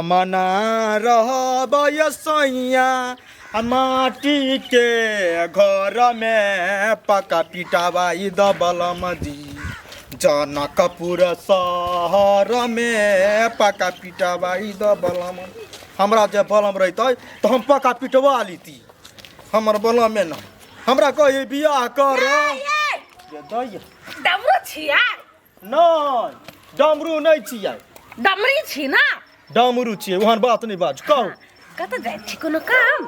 मना रहबै सैया आ माटी के घर में पका पिटाबाई दबलम जी जनकपुर शहर में पका पिटाबाई दबलम। हमरा जे बलम रहितै तऽ हम पका पिटवा लीती। हमर बलमे न हमरा कही बियाह कर। डमरू छियै? नहि, डमरू नहि छियै। डमरी छी ना? डमरू छियै, ओहन बात नहि बाज, कहू। कतऽ जाइ छी? कोनो काम?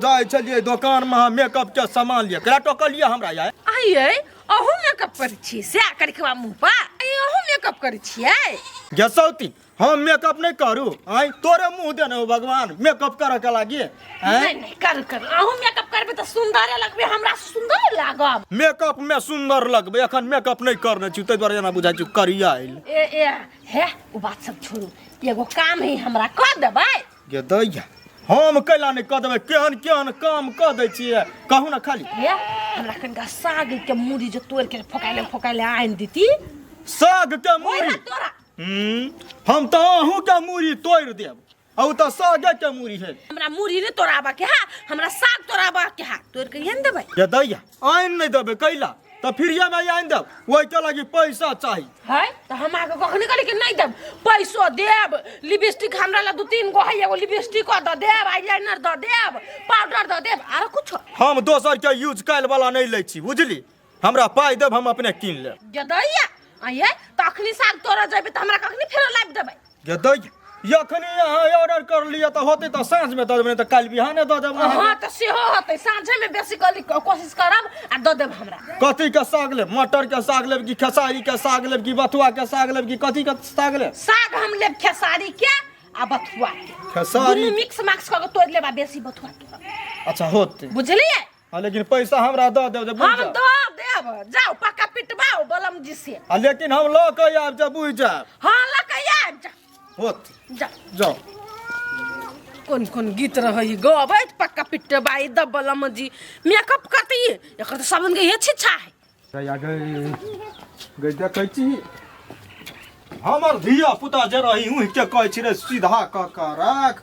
जाइ छलियै दोकानमे अहाँ मेकअप के सामान लिअ। केना टोकलियै हमरा यार? आइयै, अहूँ मेकअप करै छी से करिखवा मुँह पर? आइयै, अहूँ मेकअप करै छियै? गेसौती, हम मेकअप नहीं करू। आय तोरे मुंह देने हो भगवान मेकअप करे के लागी। आँय? नहीं नहीं, कर कर, अहूँ मेकअप करबे तऽ सुंदरे लगबे, हमरा सुंदर लागब। मेकअप में सुंदर लगबे, एखन मेकअप नहीं करने छी, ताहि दुआरे एना बुझाइ छी करिया आइल। ए ए हे, ओ बात सब छोड़ू, एगो काम है हमरा कऽ देबै? गे दैया, हम कैला नहीं कऽ देबै? केहन केहन काम कऽ दै छियै, कहू ना खाली। हे, हमरा कनिका साग के मूड़ी जे तोड़ के फोकाइले फोकाइले आनि देती। साग के मूड़ी? तोरा हम तऽ अहूँके मूड़ी तोड़ि देब, आ ओ तऽ सागे के मूड़ी है। हमरा मूड़ी नहीं तोड़ाबा के है, हमरा साग तोड़ाबा के है, तोड़ के आनि देबै? ये दैया, आनि नहीं देबै कैला? तऽ फ्रीए में आनि देब, ओहिके लागी पैसा चाही। है तऽ हम अहाँके कखनी कहली कि नहीं देब? पैसो देब, लिपस्टिक हमरा ला 2-3 गो है, एगो लिपस्टिक दऽ देब, आईलाइनर दऽ देब, पाउडर दऽ देब, आरो कुछो। हम दोसर के यूज कैल वाला नहीं लै छी, बुझली? हमरा पाइ देब, हम अपने कीन लेब। दैया, आइए तऽ अखनी साग तोड़ऽ जेबै तऽ हमरा कखनी फेरो लाबि देबै? गे दैया, अखनी अहाँ ऑर्डर कर लिअ तऽ होतै तऽ साँझमे दऽ देबै, नहि तऽ काल्हि बिहाने दऽ देब अहाँके। हँ तऽ सेहो होतै, साँझेमे बेसी कली कोशिश करब आ दऽ देब हमरा। कथी के साग लेब? मटर के साग लेब कि खेसारी के साग लेब कि बथुआ के साग लेब कि कथी के साग लेब? साग हम लेब खेसारी के आ बथुआ के। खेसारी दुनू मिक्स माक्स कऽ के तोड़ि लेब आ बेसी बथुआ तोड़ब। अच्छा होतै। बुझलियै? हाँ, लेकिन पैसा हमरा दऽ देब जे बुझि हम जाउ। दऽ देब, जाउ पक्का पिटबाउ बलम जी से। आ लेकिन हम लऽ कऽ आयब जे बुझि जायब। हाँ, लऽ कऽ आयब, जाउ। होत। जाउ। जाउ। कोन कोन गीत रहै गबैत पक्का पिटबाई दब बलम जी मेकअप करती, एकर तऽ साबुन के ये छिछा है। गैया गई गई, देखै छी हमर धिया पुता जे रही उहि के कहै छी रे सीधा कऽ कऽ राख,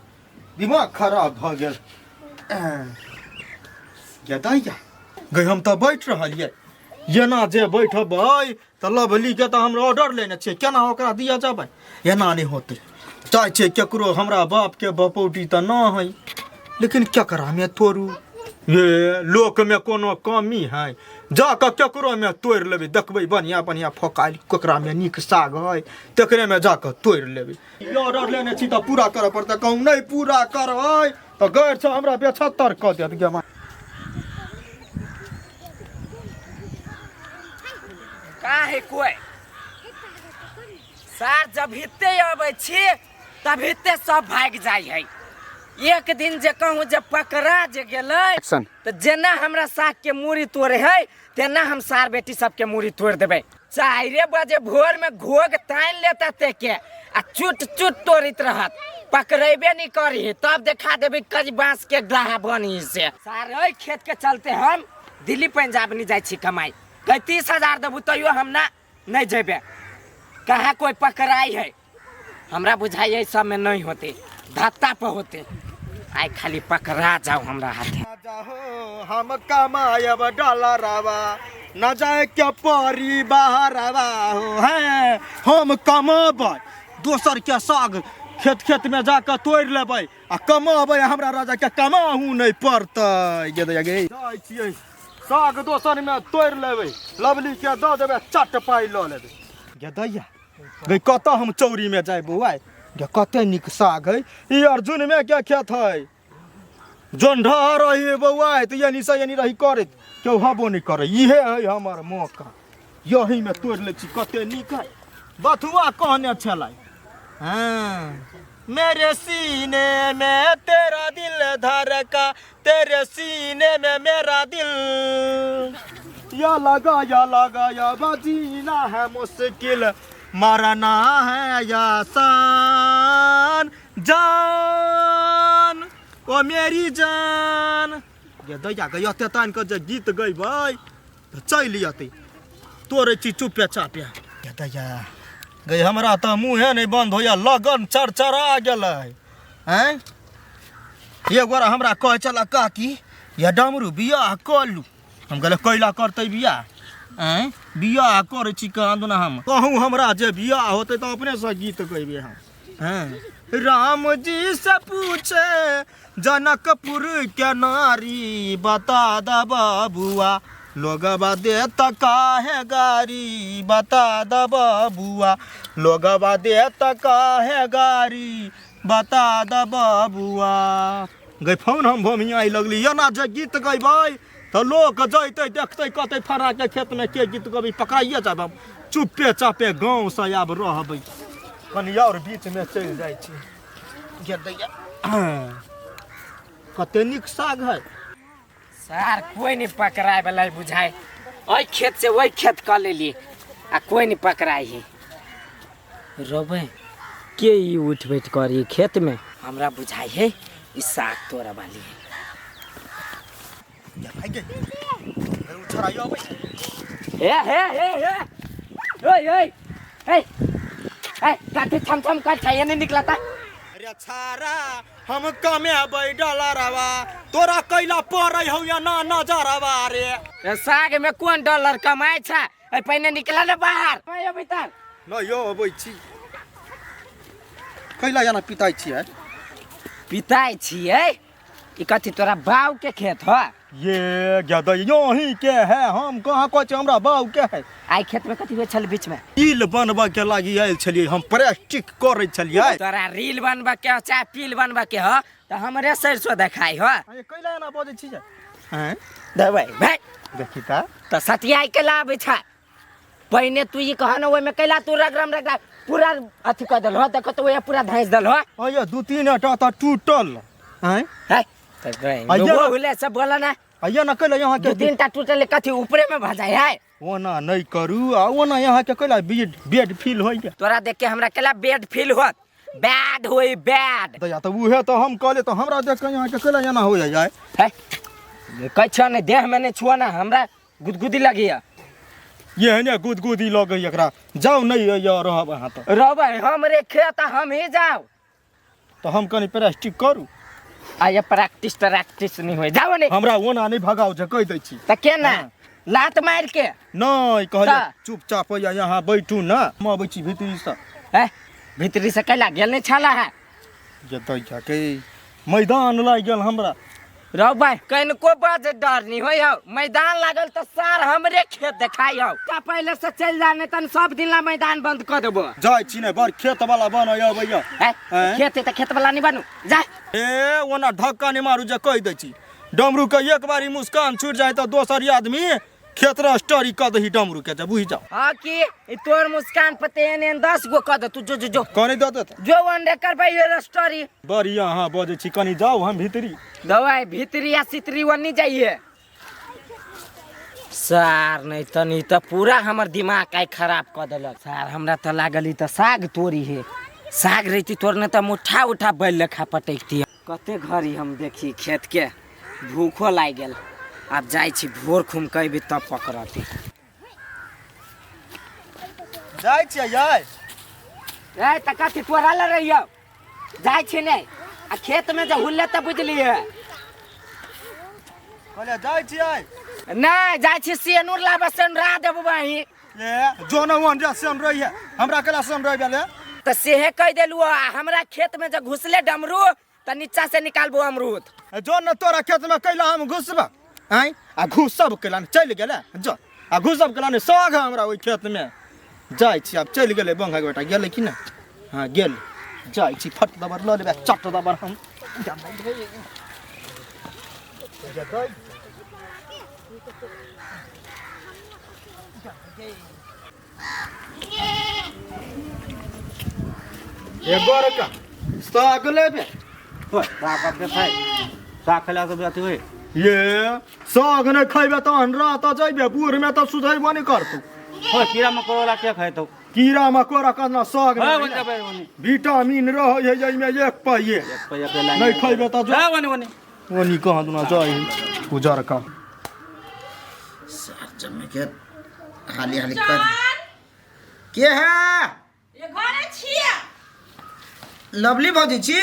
दिमाग खराब भऽ गेल। गे दैया गई, हम तऽ बैठ रहलियै, एना जे बैठबै तऽ लवली के तऽ हम ऑर्डर लेने छियै, केना ओकरा दिअ जेबै? एना नहि होतै। चाहै छियै केकरो हमरा बापके बपौटी तऽ नहि है, लेकिन केकरामे तोड़ू? ये लोकमे कोनो कमी है? जा कऽ केकरोमे तोड़ि लेबै, देखबै बढ़िआँ बढ़िआँ फोकाइल केकरामे नीक साग है, तकरेमे जा कऽ तोड़ि लेबै। ई ऑर्डर लेने छी तऽ पूरा करऽ पड़तै, कहूँ नहि पूरा करबै तऽ गैर से हमरा बेछत्तर कऽ देत। गे माय। का है कोई सार, जब हिते अबै छी तब हिते सब भागि जाइ है। एक दिन जे कहूँ जे पकड़ा जे गेलै तऽ जेना हमरा साग के मूड़ी तोड़े है तेना हम सार बेटी सबके मूड़ी तोड़ देबै। 4 बजे भोर में घोघ तानि लेता ते के आ चुट चुट तोड़ित रहत, पकड़ेबे नहीं करी, तब देखा देबै कज बांस के ग्राह बनी से। सार ओहि खेत के चलते हम दिल्ली पंजाब नहीं जाइ छी कमाई, कहीं 30,000 देबू तैयो हम ना नहीं जेबे। कहाँ कोई पकड़ाई है? हमरा बुझाई है सब में नहीं होते, धत्ता पर होते, आई खाली पकड़ा जाओ हमरा हाथे। जाहो हम कमायब डॉलरवा, न जाए के परी बाहरवा हो है। हम कमाबै, दोसर के साग खेत खेत में जाके तोड़ि लेबै आ कमाबै, हमरा राजा के कमाहू नहीं पड़तै। गे दैया गे, जाइ छियै साग दोसर में तोड़ि लेबै, लवली के दऽ देबै, चट पाइ लऽ लेबै। गे दैया गे, कतऽ हम चौरी में जाय बौआ? गे कते नीक साग है ई, अर्जुन में के खेत है, जोन ढह रही बौआ तऽ यानी से यानी रही करैत केओ हबो नहीं करे। इहे है हमर मौका, यही में तोड़ि लै छी, कते नीक है। बथुआ कहने छलै, हाँ मेरे सीने में तेरा दिल धड़का, तेरे सीने में मेरा दिल, या लगा या लगा या जीना है मुश्किल, मरना है आसान, जान ओ मेरी जान। गे दैया गे, एते तानि कऽ जे गीत गैबै तऽ चलि अतै। तोड़ै छी चुपे चापे। गे दैया गे, हमरा तऽ मुँहे नहि बन्द होइया, लगन चरचरा गेलै। आँय एक गोरा हमरा कहै छला काकी या डमरू बियाह कऽ लू। हम कहलियै कैला करतै बियाह? आँय बियाह करै छी कहाँ दुना हम कहूँ, हमरा जे बियाह होतै तऽ अपनेसँ गीत गैबै हम। हँ राम जी से पूछे जनकपुर के नारी, बता द बबुआ लोगबा देत काहे गारी, बता द बबुआ लोगबा देत काहे गारी, बता द बबुआ। गै फोन हम भोमियाइ लगली एना जे गीत गैबै तऽ लोक जैतै देखतै कहतै फड़ा के खेतमे के गीत गबै, पकड़ाइए जाब। हम चुप्पे चापे गाँवसँ आब रहबै, कनि आओर बीचमे चलि जाइ छी। दैया कते नीक साग है सार, कोई नहीं पकड़ाए वाला बुझाए। ओहि खेत से ओहि खेत कऽ लेली आ कोई नहीं पकड़ाई है। रोबे के ई उठ बैठ करी खेत में, हमरा बुझाई है ई साग तोड़ा वाली है। हे हे हे हे ओए ओए हे हे काठी थम थम कर छै नहीं निकलता। अरे छारा हम कमेबै डॉलरवा, तोरा कैला पड़ै हौ या ना नजरवा रे। साग में कोन डॉलर कमाइ छै? ए पहिने निकला ने बाहर, नहीं अबै तर नहि यौ अबै छी। कैला एना पिताइ छियै? पिताइ छियै? ई कथी तोरा बाऊ के खेत ह? ये गदई यहीं के है, हम कहाँ कहै छी हमरा बाऊ के है। आई खेत में कथी होइ छल बीच में? रील बनबऽ के लागी आयल छलियै हम, प्रैक्टिस करै छलियै। तोरा रील बनबऽ के हो चाहे पील बनबऽ के हो तऽ हमरे सरसो देखाइ हो। अरे कैला एना बजै छी जे? आँय देबै भाइ देखी तऽ तऽ सतियाइ के लाबै छै। पहिने तू ई कह ने ओहिमे कैला तू रगरम रगरा पूरा अथी कऽ देलहो, देखो तऽ ओहे पूरा धैंस देलहो। अये दू तीन टा तऽ टूटल। आँय है तऽ लोगो हुले सब बोला ना। अये ना कैला यहाँ के दू तीन टा टूटल कथी ऊपरे में भजाय है? ओना नहीं करू आ ओना यहाँ के कैला बेड फील होइए। तोरा देख के हमरा कैला बेड फील होत? बैड होई बैड। दैया तऽ उहे तऽ हम कहलियै, तऽ हमरा देख के यहाँ के कैला एना हो जाय? है कहै छौ ने देह में नहीं छुआ ना, हमरा गुदगुदी लगिया। एहने गुदगुदी लगै एकरा। जाउ नहीं ये रहब अहाँ तऽ। रहबै हमरे खेत हम ही जाउ। तऽ हम कनि प्रैक्टिस करू। आ ये प्रैक्टिस प्रैक्टिस नहीं होय, जाओ नहीं। हमरा ओना नहीं भगाउ जे कहि दै छी। तऽ केना लात मारि के? नहीं कहलियै चुपचाप या यहाँ बैठू ना, हम अबै छी भीतरी से। है भीतरी से कैला गेल नहीं छला है? जे दैया के मैदान लागि गेल हमरा। रौ भाई कनिको बाज डर नहीं होय हौ, मैदान लागल तऽ सार हमरे खेत देखाइ हौ। तऽ पहिले से चलि जा, नहीं तन सब दिन ला मैदान बंद कऽ देबो। जाइ छी ने बड़ खेत वाला बनय अबैया। है खेत तऽ खेत वाला नहीं बनू जा। ए ओना धक्का नहीं मारू जे कहि दै छी। डमरू के एक बारी मुस्कान छूटि जाय तऽ दोसर आदमी खेत रस्टरी कऽ दही डमरू के, जे बुझि जाओ। हाँ की ई तोर मुस्कान पते एहन एहन 10 गो कऽ दे तू, जो जो जो कनि दऽ देत जो अंडे करबै रस्टरी। बढ़िया अहाँ बजै छी, कनि जाउ हम भीतरी। दवाई भीतरी या सितरी ओन्नी जाइए सार, नहीं तनी तऽ पूरा हमर दिमाग आइ खराब कऽ देलक सार। हमरा तऽ लागल ई तऽ साग तोड़ी हे, साग रहिती तोड़ने तऽ मुठा उठा बैल लेखा पटकती। कते घड़ी हम देखी खेत के, भूखो लागि गेल। आब जाइ छी भोर खुम के अयबी तब पकड़ती। जाइ छियै यै? ए तऽ कथी तोरा लए रहियौ? जाइ छी नहि आ खेत में जे हुल्ले तऽ बुझलियै। कहलियै जाइ छियै? नहि जाइ छी सेनुर लाबऽ, सेनुरा देबो बही। ए जो न वन रे सेन रहिए, हमरा केला सेन रहि गेलै? तऽ सेहे कहि देलु आ हमरा खेत में जे घुसले डमरू तऽ नीचा से निकालबो अमरूद। जो न तोरा खेत में कैला हम घुसबा? आँय आ घुसब कैला ने चलि गेलै जो, आ घुसब कैला ने साग हमरा ओहि खेत में। जाइ छी आब, चलि गेलै बंगा बेटा, गेलै कि नहि? हाँ गेल। जाइ छी फट दबर लऽ लेबै चट दबर हम। एगो रका साग लेबे? साग खेला से अथी होय। ये साग नहि खैबे तहन रात जैबे बूढ़ में तऽ सुधैबो नहि करतौ। होय कीड़ा मकोड़ा के खेतौ? कीड़ा मकोड़ा कतना साग विटामिन रहै है एहिमे एक पाइये। नहीं खैबे तऽ जा ओने ओने ओनी कहाँ दुना जाइ उजर का सार जमे के हाली हाली कर के है? ये घरे छियै। लवली भौजी छी?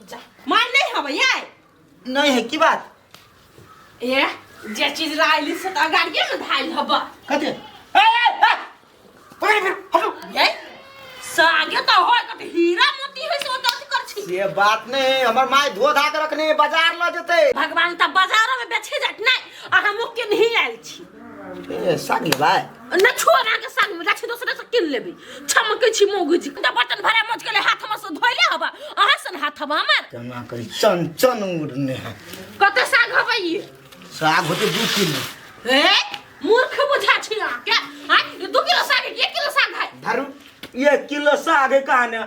जा माय नहीं हवे ये नहीं है की बात ए जे चीज लाइली से त अगाड़िए में धाइल हब कथी ए ए ए पकड़ फिर हटो ये सागे त होय कत हीरा मोती है से ओत कर छी से बात नहीं हमर माय धो धा के रखने बाजार ल जेतै भगवान त बाजारो में बेचे जात नहीं आ हम के नहीं आयल छी ए साग लेबै न छोड़ अहाँके साग में राखी दोसरे से किन लेबै छमकै छी मौगी जी त बर्तन भरा मच गेलै हाथ हमर से धोइले हबा अहाँ सन हाथ हबा हमर केना करी चन चन उड़ने है कते साग हबा ई साग होते 2 किलो। ए मूर्ख बुझा छी अहाँके आँय ई 2 किलो साग है कि 1 किलो साग है? धरू 1 किलो साग है कहाने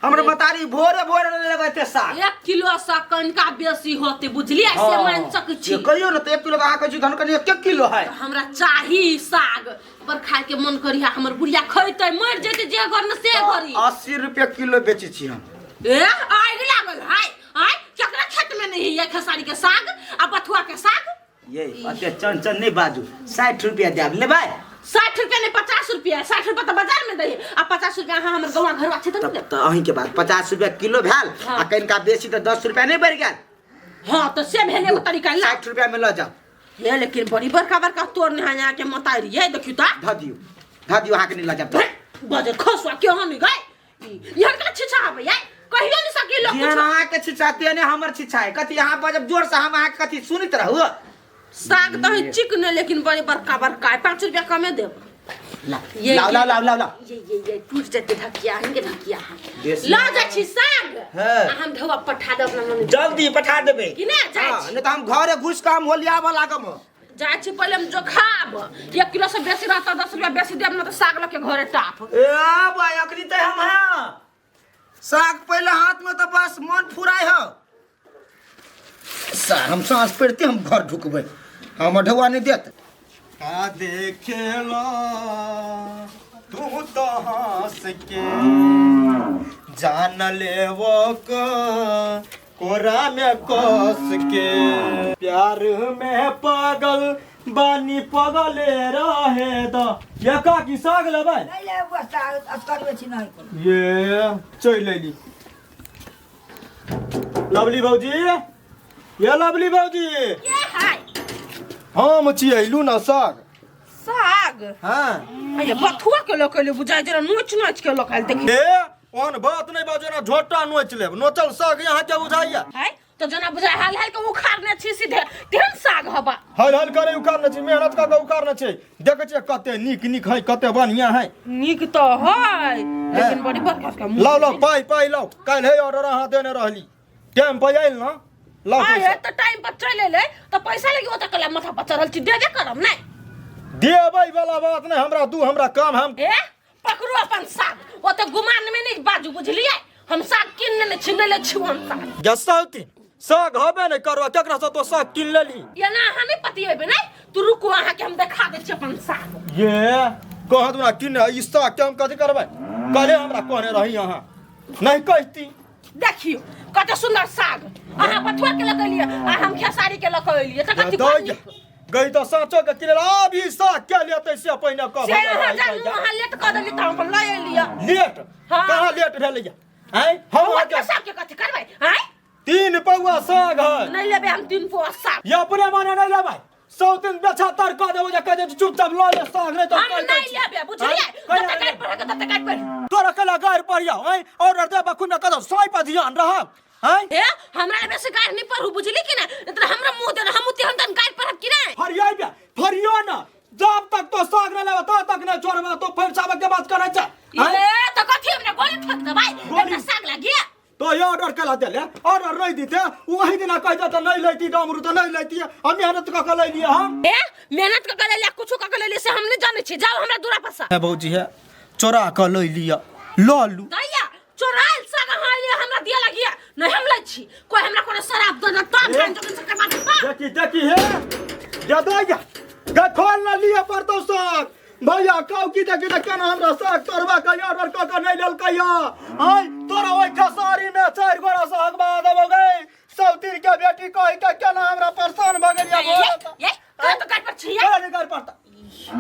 हमर मतारी भोरे भोरे लगते साग। 1 किलो साग कनिका बेसी होते बुझलियै से मान सकै छी। से कहियो ने तऽ 1 किलो अहाँ कहै छी धन कनि 1 किलो है। हमरा चाही साग पर खाय के मन करी हमर बुढ़िया खैतै मरि जेतै जे घर में से घरी। 80 रुपया किलो बेचै छी हम। ए आगि लागल हाय आय केकरा खेत में नहीं है खेसारी के साग आ बथुआ के साग? ये अते चन चन नहीं बाजू, 60 रुपया देब, लेबै? 60 रुपया नहीं, 50 रुपया। 60 रुपया तऽ बाजार में दैए आ 50 रुपया अहाँ हमर गौवा घरवा छै तऽ तब नहि देब। तऽ अहींके बात 50 रुपया किलो भेल। हाँ। आ कनिका बेसी तऽ 10 रुपया नहीं बढ़ि गेल? हाँ तऽ से भेल एगो तरीका ला। 60 रुपया में लऽ जाउ। हे लेकिन बड़ी बड़का बड़का तोड़ नहीं यहाँ के मतारी ये देखियो ता। धऽ दियौ धऽ दियौ, अहाँके नहीं लऽ जायब तऽ। बजे खसुआ क्यों हम गए यहाँ के छिछा आबै यार कहियो नहीं सकी लोग जेहन कुछ। अहाँके छिछा तेहने हमर छिछा है। कथी अहाँ बजब जोर से हम अहाँके कथी सुनैत रहू? साग तऽ है चिकने लेकिन बड़ी बड़का बड़का है। 5 रुपया कमे देब। ला। ये लाउ लाउ लाउ लाउ लाउ। ये टूट जेतै ढकिया हिनके ढकिया। देसी। लऽ जाइ छी साग। हाँ। आ हम ढौआ पठा देब अपना मम्मी। जल्दी पठा देबै। कि ने जाइ हाँ, छी। नहीं तऽ हम घरे घुसि कऽ हम होलियाबऽ लागब हम। जाइ छी पहिले हम जो खाब 1 किलो से बेसी रहता 10 रुपया बेसी देब न तऽ साग लऽ के घरे टाप। ए भाई अखनी तऽ हम हाँ साग पहिले हाथ में तऽ बस मन फुराय हो सार हम साँस पड़ते हम घर ढुकबै हमर ढौआ नहीं देत। का देखेला तू तो हंस के जान ले वो को कोरा में कस के प्यार में पागल बानी पगले रहे द ये का की साग लेबै? नहि लेब साग, असगरे छी, नहि कोनो। ये चलि अयली लवली भौजी, ये लवली भौजी। के है? हम छी अयलू न साग। साग? हाँ। अये बथुआ के लऽ के बुझाइ जेना नोच नोच के लऽ के आयल देखी। ए ओहन बात नहीं बाजू ना झोटा नोच लेब नोचल साग यहाँ के बुझाइया। है तो जना बुझाइ हाल हाल के उखाड़ने छी सीधे तेहन साग हबा। हल हल करे उखाड़ने छी मेहनत कऽ के उखाड़ने छी देखै छियै कते नीक नीक है कते बढ़िया है। नीक तऽ है लेकिन बड़ी बड़का के मुँह। लाओ लाओ पाइ पाइ लाओ। काल्हि है ऑर्डर अहाँ देने रहली टाइम पर आयल न लाओ। आय पैसा तऽ टाइम पर चलि एलै तऽ पैसा लगी ओतऽ कला माथा पर चढ़ल छी देबे करब नहि। देबै वाला बात नहीं हमरा दू हमरा काम हम। ए पकड़ू अपन साग ओतऽ गुमान में नहि बाजू बुझलियै हम साग कीन लेने छी नहि लै छी हम साग। गसौती साग हबे नहीं करवा केकरा से तो साग कीन लेली? एना अहाँ नहि पतिएबै नहि तू रुकू अहाँके हम देखा दै छी अपन साग। ये कहत हमरा कीन ई साग के हम कथी करबै? काल्हे हमरा कहने रही अहाँ नहीं कहती। देखियौ कते सुन्दर साग अहाँ बथुआ के लऽ के एलियै आ हम खेसारी के लऽ के एलियै तऽ कथी बड़ नीक। गई तो साँचो के किने अभी साग के लेते से पहिने कह। से अहाँ जानू अहाँ लेट कऽ देली तऽ हम अपन लऽ एलियै। लेट? हाँ। कहाँ लेट भेलैया आँय हम हम अहाँके साग के कथी करबै आँय? 3 पौआ साग है। नहि लेबै हम 3 पौआ साग। ये अपने माने नहीं लेबै सौ दिन बेछा तर कह देबो जे कह दे चुपचाप लऽ ले साग नहीं तो हम कह दै नहि छी। लेबै बुझलियै? आँय? जते गारि पढ़े तते गारि पढ़। तोरा कला गारि पढ़िया आँय ऑर्डर दे बखुन कह दो सोई पर ध्यान रह आँय। ए हमरा ले बेसी गारि नहि पढ़ू बुझली कि नहि तऽ हमरा मुँह देने हम तेहन तेहन गारि पढ़ब कि नहि? फरियाई बे फरियो ना जब तक तो साग नहीं लेबे तब तक नहीं छोड़बे तो फिर साबक के बात करै छै आँय? ए तऽ कथी हमरा गोली ठोक देबै? गोली? एकटा साग लागिए। तो ये ऑर्डर केला देले ऑर्डर नहीं दीते वही दिना कह देते नहीं लेती डमरू तो नहीं लेती हम मेहनत कऽ के ले लिए हम। ए मेहनत कऽ के लेलियै कुछो कऽ के लेलियै से हम नहि जानै छी जाउ हमरा दूरा पर से। है भौजी है चोरा कऽ ले लिया लऽ लू। दैया चोरायल साग अहाँ एलियै हमरा दिया लगिया नहि हम लै छी कोइ हमरा कोनो शराब दऽ दे तब धान जोगिन से करबा देब। देखी देखी हे जदैया गखोल न लिए पड़तो साग भैया कहू की देखी तऽ केना हमरा साग तोड़बा के ऑर्डर कऽ के नहीं लेलकै आय तोरा ओहि खेसारी में चारि गोरा साग बना देबो गई सौतीर के बेटी कहि के केना हमरा परेशान भऽ गेलियै। ये ये तोरा तो गारि पर छियै। केना नहि गारि पड़ता?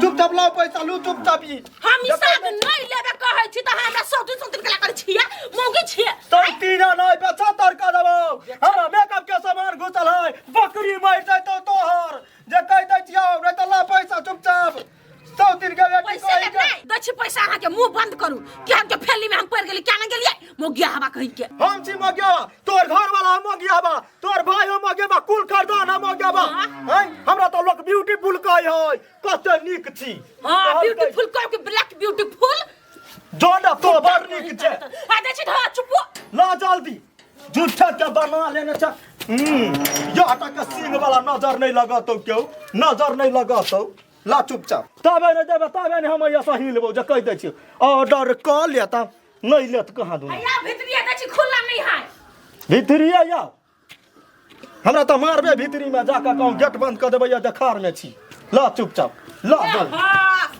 चुपचाप लाओ पैसा लू चुपचाप ई। हम ई साग नहि लेबे कहै छी तऽ अहाँ हमरा सौ दिन सौ दिन के करै छियै मौगी छियै। सौतीर नहीं बेचा तड़का देबो। मोगिया हवा कहीं के। हम छी मगियावा, तोर घर वाला मगियावा, तोर भाई हो मगियावा, कुल खानदान हो मगियावा। हैं, हमरा तो लोग ब्यूटीफुल कहै है, कते नीक छी। हाँ, ब्यूटीफुल कह के ब्लैक ब्यूटीफुल। जो ना तो बड़ नीक छै। आ दै छी धऽ चुपो। ला जल्दी, झूठा के बना लेने छ। यह तक सींग वाला नजर नहीं लगतौ, केओ नजर नहीं लगतौ। ला चुपचाप, तबे नहि देबै तबे नहि हम एहिसँ हिलबौ, जे कहि दै छियौ ऑर्डर कऽ ले तऽ नहि लेत कहाँ दूँ। या भितरिया दै छी, खुला नहीं है। भितरिया या हमरा तऽ मारबे, भितरीमे जाकऽ कहूँ गेट बंद कऽ देबै या देखारमे छी। ला चुपचाप, ला जल्दी। हाँ।